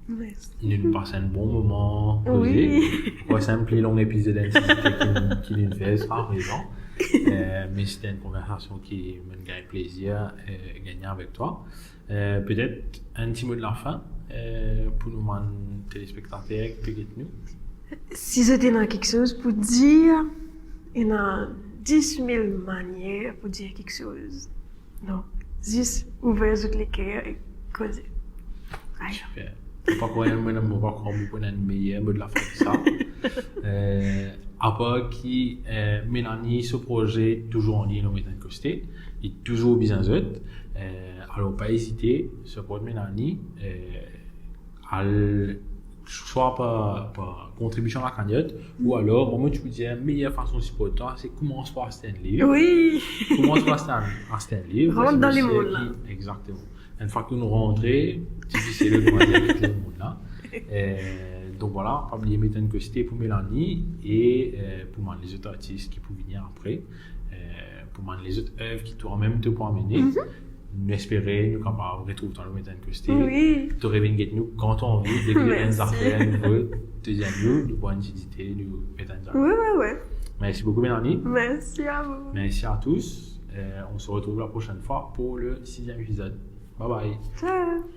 Mersi. Nou pas enn bon moman koze. Wi. Wi, se enn pli long epizod N C C T ki, ki nou fer, sa rezon. Euh, me se ti enn konversasion ki mo'nn gagn plezir, euh, gagne avek twa. Euh, petet enn ti mo de lafin, euh, pou nou bann telespektater ki pe get nou. Si zot ena kiksoz pou dir, ena dis mil manier pou dir kiksoz. Donk, zis ouver zot leker e koze. Ay. Super. Mo pa krwar, mo, mo pa krwar mo pou ena enn meyer mo de lafin ki sa. Euh, apar ki, euh, Melanie, so proze touzour anlign lor Met Enn Koste, li touzour bizin zot. Euh, alor, pa ezite, siport Melanie, euh, al, swa par, par kontribision a la kagnot, ou alor, mwa, mo ti pou dir, meyer fason siport twa, se koumans par aste enn liv. Wi. Koumans par aste enn, aste enn liv. Rant dan lemond la. Exakteman. Enn fwa ki nou rantre, difisil pou dir lemond la. Euh, donk vwala, pa bliye Met Enn Koste pou Melanie e, euh, pou bann lezot artis ki pou vini apre, euh, pou bann lezot ev ki twa mem to pou amene. Nou espere nou kapav retrouv twa lor Met Enn Koste. Wi. To revinn get nou kan to anvi, deki ena enn zafer nouvo, to dir nou, nou pran enn ti dite, nou met enn zafer. Wi, wi, wi. Merci beaucoup, Melanie. Merci à vous. Merci à tous. Euh, on se retrouve la prochaine fois pour le sixième épisode. Bye bye. Ciao.